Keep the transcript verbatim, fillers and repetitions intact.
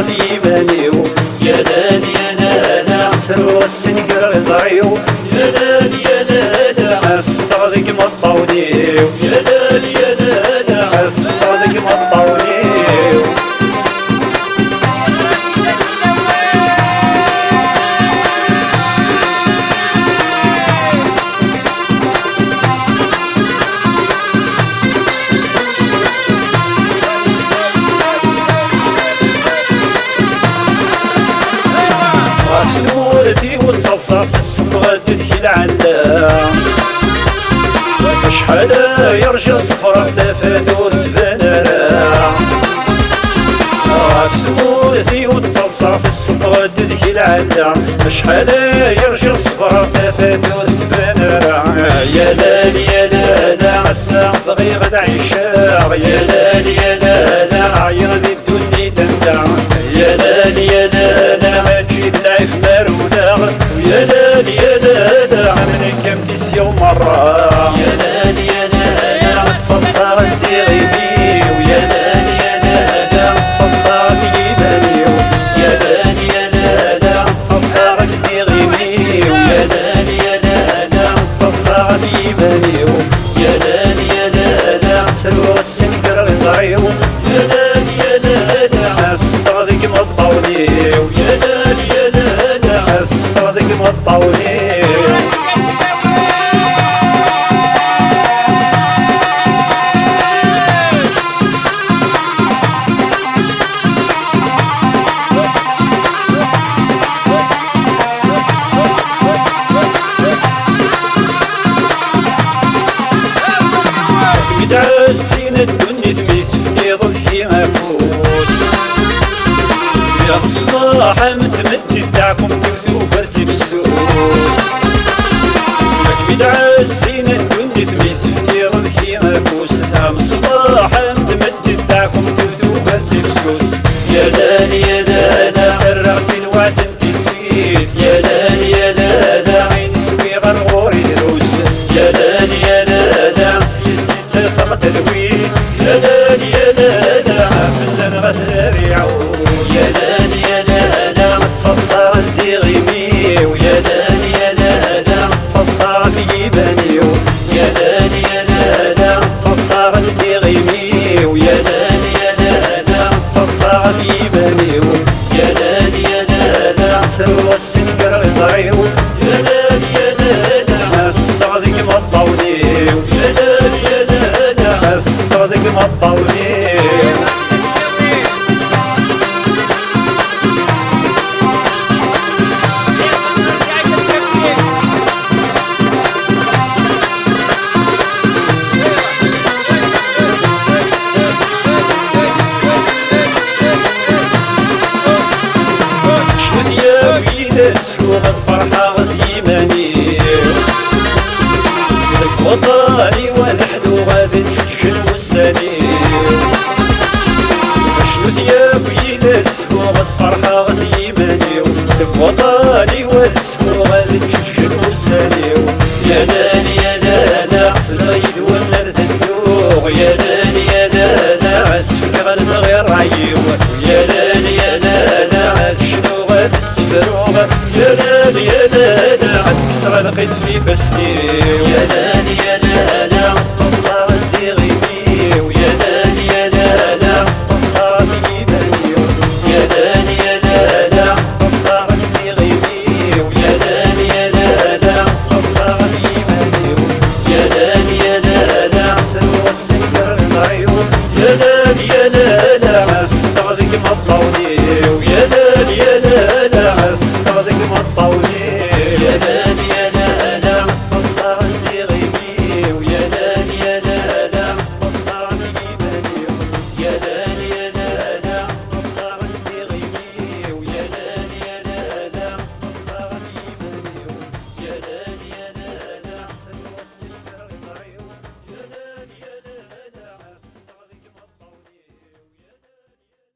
Iman-iw. Ya lal, ya lala, ttruɣ ass-n gar iẓri-w. Ya lal, ya lala, ass-a deg imeṭṭawen-iw. Ya lal, ya lala, ass-a deg imeṭṭawen-iw. Ɣef tmurt-iw ttaḍsaɣ, ssufɣeɣ-d deg-i lɛella. Acḥal ay rjiɣ ṣefreɣ, tafat ur tban ara. Ɣef tmurt-iw ttaḍsaɣ, ssufɣeɣ-d deg-i lɛella. Acḥal ay rjiɣ ṣefreɣ, tafat ur tban ara. Ya lal, ya lala, ass-a bɣiɣ ad ɛiceɣ. Ya lal, ya lala, ɛyiɣ di ddunit anta. Ya lal, ya lala, mačči d lɛib ma rewleɣ. Ya lal, ya lala, am nekk am tisyaw merra. Ya lal, ya lala, ttaḍsaɣ-d iɣimi-w. Ya lal, ya lala, ttaḍsaɣ ɣef yiman-iw. Ya lal, ya lala, ttaḍsaɣ-d iɣimi-w. Ya lal, ya lala, ttaḍsaɣ ɣef yiman-iw. Ya lal, ya lala, ttruɣ ass-n gar iẓri-w. Ya lal, ya lala, ass-a deg imeṭṭawen-iw. Ya lal, ya lala, ass-a deg imeṭṭawen-iw. Mi d-ɛussin ddunit, mi tefkiḍ deg-i afus, ya ṣṣbaḥ am tmeddit, taɛkumt-iw tugar tifsus. Mi d-ɛussin ddunit, mi tefkiḍ deg-i afus, am ṣṣbaḥ am tmeddit, taɛkumt-iw tugar tifsus. Ya lal, ya lala, ttarraɣ-tt i lweɛd n tissit. Ya lal, ya lala, ayen swiɣ ar ɣur-i drus. Ya lal, ya lala, s yis-i ttafeɣ talwit. Ya lal, ya lala, fell-aneɣ ad iɛus. Ya lal, ya lala, ttaḍsaɣ-d iɣimi-w. Ya lal, ya lala, ttaḍsaɣ ɣef yiman-iw. Ya lal, ya lala, ttaḍsaɣ-d iɣimi-w. Ya lal, ya lala, ttaḍsaɣ ɣef yiman-iw. Ya lal, ya lala, ttruɣ ass-n gar iẓri-w. Ya lal, ya lala, ass-a deg imeṭṭawen-iw. Ya lal, ya lala, ass-a deg imeṭṭawen-iw. Cnut yakk yid-s, uɣ ad ferḥeɣ d yiman-iw. Seg waṭṭan-iw ad ḥluɣ, ad ǧǧeǧǧen wussan-iw. Cnut yakk yid-s, uɣ ad ferḥeɣ d yiman-iw. Seg waṭṭan-iw ad sfuɣ, ad ǧǧeǧǧen wussan-iw. Ya lal, ya lala, fell-aɣ yid-wen ar d-dduɣ. Ya lal, ya lala, ad s-fkeɣ lebɣi ṛṛay-iw. Ya lal, ya lala, ad cnuɣ, ad ssefruɣ. Ya lal, ya lala, ad kkseɣ lqid f ifassen-iw. Ya lal, ya